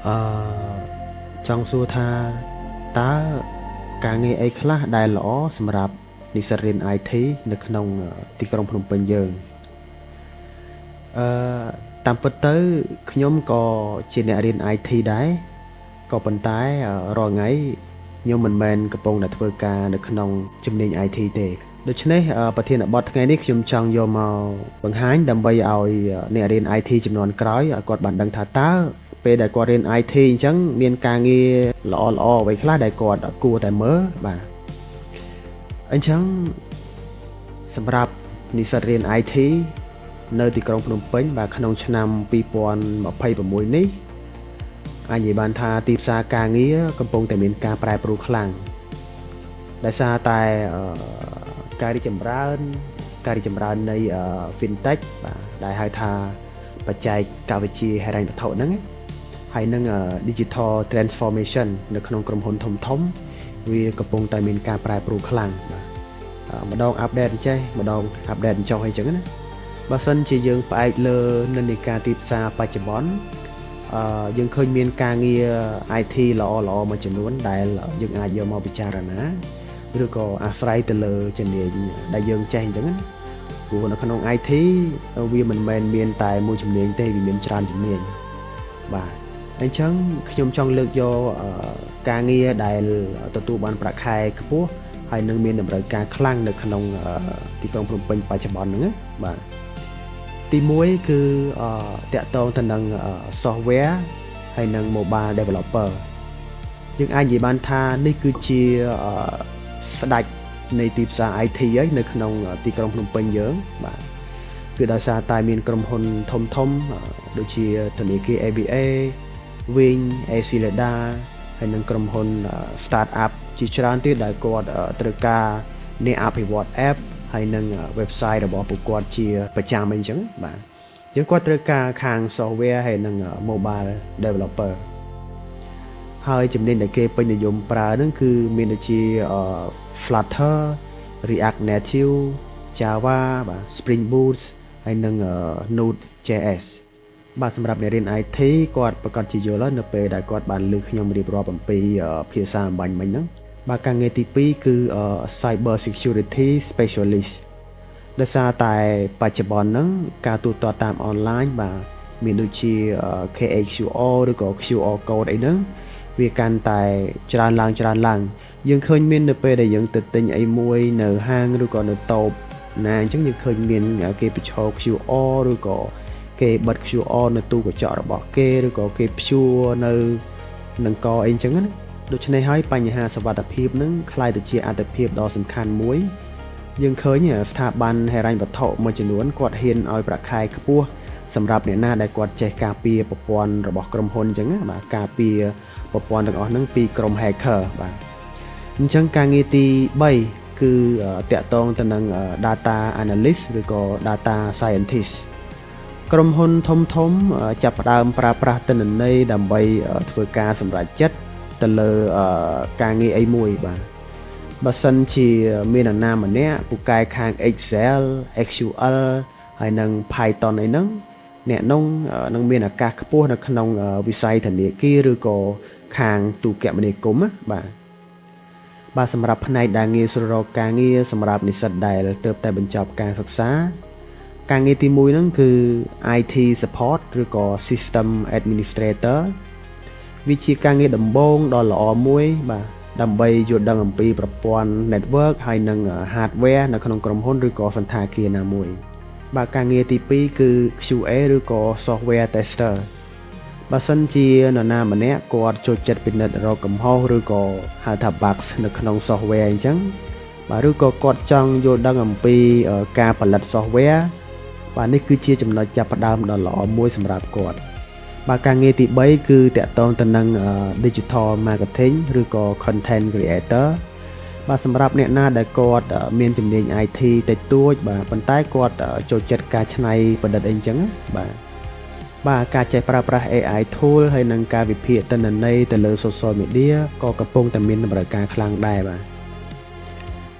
អឺចង់សួរថាតើការងារអីខ្លះដែលល្អសម្រាប់និស្សិតរៀន IT នៅក្នុងទីក្រុងភ្នំពេញយើងអឺតាមពិតទៅខ្ញុំក៏ជាអ្នករៀន IT ដែរក៏ប៉ុន្តែរាល់ថ្ងៃខ្ញុំមិនមែនកំពុងតែធ្វើការនៅក្នុងជំនាញ IT ទេដូច្នេះប្រធានបទថ្ងៃនេះខ្ញុំចង់យកមកបង្ហាញដើម្បីឲ្យអ្នករៀន IT ជំនាន់ក្រោយឲ្យគាត់បានដឹងថាតើពេលដែលគាត់រៀន IT អញ្ចឹងមានការងារល្អល្អអ្វីខ្លះដែលគាត់គួរតែមើលបាទអញ្ចឹងសម្រាប់និស្សិតរៀន IT នៅទីក្រុងភ្នំពេញបាទក្នុងឆ្នាំ2026នេះអាចនិយាយបានថាទីផ្សារការងារកំពុងតែមានការប្រែប្រួលខ្លាំងដោយសារតែការរីកចម្រើនការរីកចម្រើននៃ fintech បាទដែលហៅថាបច្ចេកវិទ្យាហិរញ្ញវត្ថុហ្នឹងហើយនឹង digital transformation នៅក្នុងក្រុមហ៊ុនធំធំវាកំពុងតែមានការប្រែប្រួលខ្លាំងបាទម្ដង update អញ្ចេះម្ដង update អញ្ចោះអីចឹងណាបើសិនជាយើងផ្អែកលើនិន្នាការទីផ្សារបច្ចុប្បន្នអឺយើងឃើញមានការងារ IT ល្អល្អមួយចំនួនដែលយើងអាចយកមកពិចារណាឬក៏អាស្រ័យទៅលើជំនាញដែលយើងចេះអញ្ចឹងណាព្រោះនៅក្នុង IT វាមិនមែនមានតែមួយជំនាញទេវាមានច្រើនជំនាញបាទអញ្ចឹងខ្ញុំចង់លើកយកការងារដែលទទួលបានប្រាក់ខែខ្ពស់ហើយនឹងមានតម្រូវការខ្លាំងនៅក្នុងទីក្រុងភ្នំពេញបច្ចុប្បន្នហ្នឹងណាបាទទី1គឺតាក់ទងទៅនឹង software ហើយនិង mobile developer យើងអាចនិយាយបានថានេះគឺជាស្ដេចនៃទីផ្សារ IT ហើយនៅក្នុងទីក្រុងភ្នំពេញយើងបាទគឺដោយសារតែមានក្រុមហ៊ុនធំធំដូចជាធនាគារ ABA, Wing, ACLEDA ហើយនិងក្រុមហ៊ុន start up ជាច្រើនទៀតដែលគាត់ត្រូវការអ្នកអភិវឌ្ឍ app ហើយនិង website របស់ពួកគាត់ជាប្រចាំអីចឹងបាទអញ្ចឹងគាត់ត្រូវការខាង software ហើយនិង mobile developer ហើយជំនាញដែលគេពេញនិយមប្រើហ្នឹងគឺមានដូចជា Flutter, React Native, Java បាទ Spring Boot ហើយនិង Node.js បាទសម្រាប់អ្នករៀន IT គាត់ប្រាកដជាយល់ហើយនៅពេលដែលគាត់បានឮខ្ញុំរៀបរាប់អំពីភាសាអម្បាញ់មិញហ្នឹងបាទការងារទី2គឺ Cyber Security Specialist ដោយសារតែបច្ចុប្បន្នហ្នឹងការទូទាត់តាមអនឡាញបាទមានដូចជា KHQR ឬក៏ QR code អីហ្នឹងវាកាន់តែច្រើនឡើងច្រើនឡើងយើងឃើញមាននៅពេលដែលយើងទៅទិញអីមួយនៅហាងឬក៏នៅតូបណាអញ្ចឹងយើងឃើញមានគេបញ្ឈរ QR ឬក៏គេបិទ QR នៅទូកញ្ចក់របស់គេឬក៏គេព្យួរនៅនឹងកអីអញ្ចឹងណាដូច្នេះហើយបញ្ហាសុវត្ថិភាពនឹងក្លាយទៅជាអាទិភាពដ៏សំខាន់មួយយើងឃើញស្ថាប័នហិរញ្ញវត្ថុមួយចំនួនគាត់ហ៊ានឲ្យប្រាក់ខែខ្ពស់សម្រាប់អ្នកណាដែលគាត់ចេះការពារប្រព័ន្ធរបស់ក្រុមហ៊ុនអញ្ចឹងណាបាទការពារប្រព័ន្ធទាំងអស់ហ្នឹងពីក្រុម hacker បាទអញ្ចឹងការងារទី3គឺតាក់ទងទៅនឹង data analyst ឬក៏ data scientist ក្រុមហ៊ុនធំធំចាប់ផ្ដើមប្រើប្រាស់ទិន្នន័យដើម្បីធ្វើការសម្រេចចិត្តទៅលើការងារអីមួយបាទបើសិនជាមាននរណាម្នាក់ពូកែខាង Excel, SQL ហើយនិង Python អីហ្នឹងអ្នកនោះនឹងមានឱកាសខ្ពស់នៅក្នុងវិស័យធនាគារឬក៏ខាងទូរគមនាគមន៍បាទបាទសម្រាប់ផ្នែកដែលងាយស្រួលរកការងារសម្រាប់និស្សិតដែលទើបតែបញ្ចប់ការសិក្សាការងារទី1ហ្នឹងគឺ IT support ឬក៏ system administrator វាជាការងារដំបូងដ៏ល្អមួយបាទដើម្បីយល់ដឹងអំពីប្រព័ន្ធ network ហើយនិង hardware នៅក្នុងក្រុមហ៊ុនឬក៏សណ្ឋាគារណាមួយបាទការងារទី2គឺ QA ឬក៏ software tester បើសិនជានរណាម្នាក់គាត់ចូលចិត្តពិនិត្យរកកំហុសឬក៏ហៅថា bugs នៅក្នុង software អញ្ចឹងបាទឬក៏គាត់ចង់យល់ដឹងអំពីការផលិត software បាទនេះគឺជាចំណុចចាប់ផ្ដើមដ៏ល្អមួយសម្រាប់គាត់បាទការងារទី3គឺតាក់ទងទៅនឹង digital marketing ឬក៏ content creator បាទសម្រាប់អ្នកណាដែលគាត់មានជំនាញ IT តិចតួចបាទប៉ុន្តែគាត់ចូលចិត្តការច្នៃប្រឌិតអីចឹងបាទបាទការចេះប្រើប្រាស់ AI tool ហើយនិងការវិភាគទិន្នន័យទៅលើ social media ក៏កំពុងតែមានតម្រូវការខ្លាំងដែរបាទ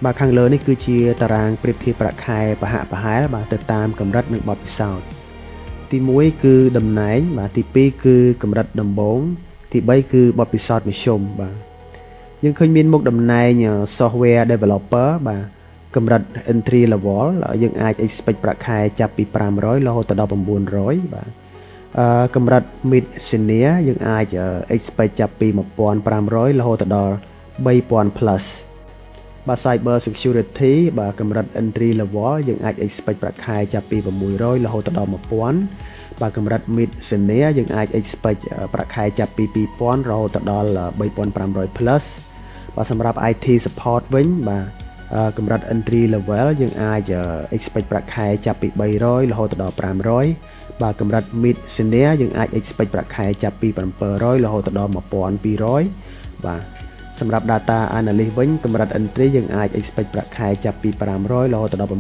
បាទខាងលើនេះគឺជាតារាងប្រៀបធៀបប្រាក់ខែប្រហាក់ប្រហែលបាទទៅតាមកម្រិតនិងបទពិសោធន៍ទី1គឺតំណែងបាទទី2គឺកម្រិតដំបូង ទី3គឺបទពិសោធន៍មធ្យមបាទយើងឃើញមានមុខតំណែង software developer បាទកម្រិត entry level យើងអាច expect ប្រាក់ខែចាប់ពី500រហូតដល់900បាទអឺកម្រិត mid senior យើងអាច expect ចាប់ពី1500រហូតដល់3000 plus បាទ cyber security បាទកម្រិត entry level យើងអាច expect ប្រាក់ខែចាប់ពី600រហូតដល់1000បាទកម្រិត mid senior យើងអាច expect ប្រាក់ខែចាប់ពី2000រហូតដល់3500 plus បាទសម្រាប់ IT support វិញបាទកម្រិត entry level យើងអាច expect ប្រាក់ខែចាប់ពី300រហូតដល់500បាទកម្រិត mid senior យើងអាច expect ប្រាក់ខែចាប់ពី700រហូតដល់1200បាទសម្រាប់ data analyst វិញកម្រិត entry យើងអាច expect ប្រាក់ខែចាប់ពី500រហូតដល់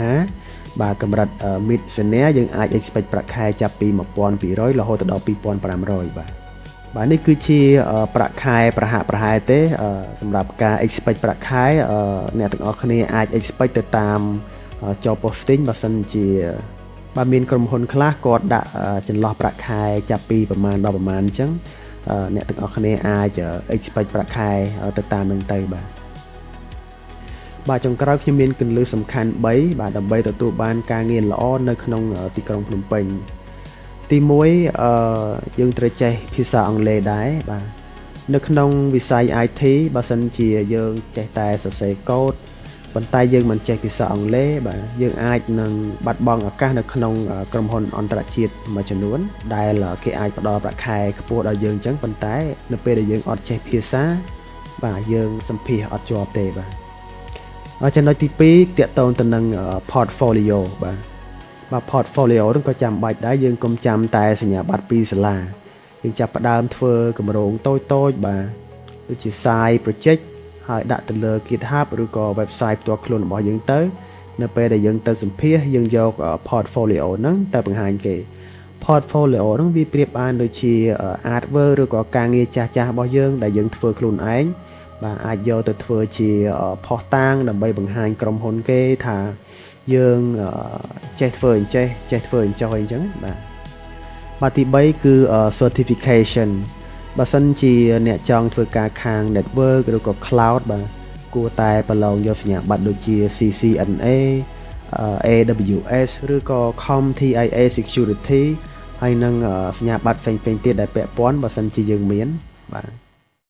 850បាទកម្រិត mid senior យើងអាច expect ប្រាក់ខែចាប់ពី1200រហូតដល់2500បាទបាទនេះគឺជាប្រាក់ខែប្រហាក់ប្រហែលទេសម្រាប់ការ expect ប្រាក់ខែអ្នកទាំងអស់គ្នាអាច expect ទៅតាម job posting បើសិនជាបាទមានក្រុមហ៊ុនខ្លះគាត់ដាក់ចន្លោះប្រាក់ខែចាប់ពីប្រមាណដល់ប្រមាណអញ្ចឹងអ្នកទាំងអស់គ្នាអាច expect ប្រាក់ខែទៅតាមនឹងទៅបាទបាទចុងក្រោយខ្ញុំមានគន្លឹះសំខាន់3បាទដើម្បីទទួលបានការងារល្អនៅក្នុងទីក្រុងភ្នំពេញទី1អឺយើងត្រូវចេះភាសាអង់គ្លេសដែរបាទនៅក្នុងវិស័យ IT បើសិនជាយើងចេះតែសរសេរកូដប៉ុន្តែយើងមិនចេះភាសាអង់គ្លេសបាទយើងអាចនឹងបាត់បង់ឱកាសនៅក្នុងក្រុមហ៊ុនអន្តរជាតិមួយចំនួនដែលគេអាចផ្ដល់ប្រាក់ខែខ្ពស់ដល់យើងអញ្ចឹងប៉ុន្តែនៅពេលដែលយើងអត់ចេះភាសាបាទយើងសម្ភាសអត់ជាប់ទេបាទចំណុចទី2ទាក់ទងទៅនឹង portfolio បាទបាទ portfolio ហ្នឹងក៏ចាំបាច់ដែរយើងកុំចាំតែសញ្ញាបត្រពីសាលាយើងចាប់ផ្ដើមធ្វើគម្រោងតូចៗបាទដូចជា side project ហើយដាក់ទៅលើ GitHub ឬក៏ website ផ្ទាល់ខ្លួនរបស់យើងទៅ នៅពេលដែលយើងទៅសម្ភាសយើងយក portfolio ហ្នឹងទៅបង្ហាញគេ portfolio ហ្នឹងវាប្រៀបបានដូចជា artwork ឬក៏ការងារចាស់ចាស់របស់យើងដែលយើងធ្វើខ្លួនឯងបាទអាចយកទៅធ្វើជាភស្តុតាងដើម្បីបង្ហាញក្រុមហ៊ុនគេថាយើងចេះធ្វើអញ្ចេះចេះធ្វើអញ្ចោះអីចឹងបាទបាទទី3គឺ certification បើសិនជាអ្នកចង់ធ្វើការខាង network ឬក៏ cloud បាទគួរតែប្រឡងយកសញ្ញាបត្រដូចជា CCNA AWS ឬក៏ CompTIA Security ហើយនឹងសញ្ញាបត្រផ្សេងៗទៀតដែលពាក់ព័ន្ធបើសិនជាយើងមានបាទ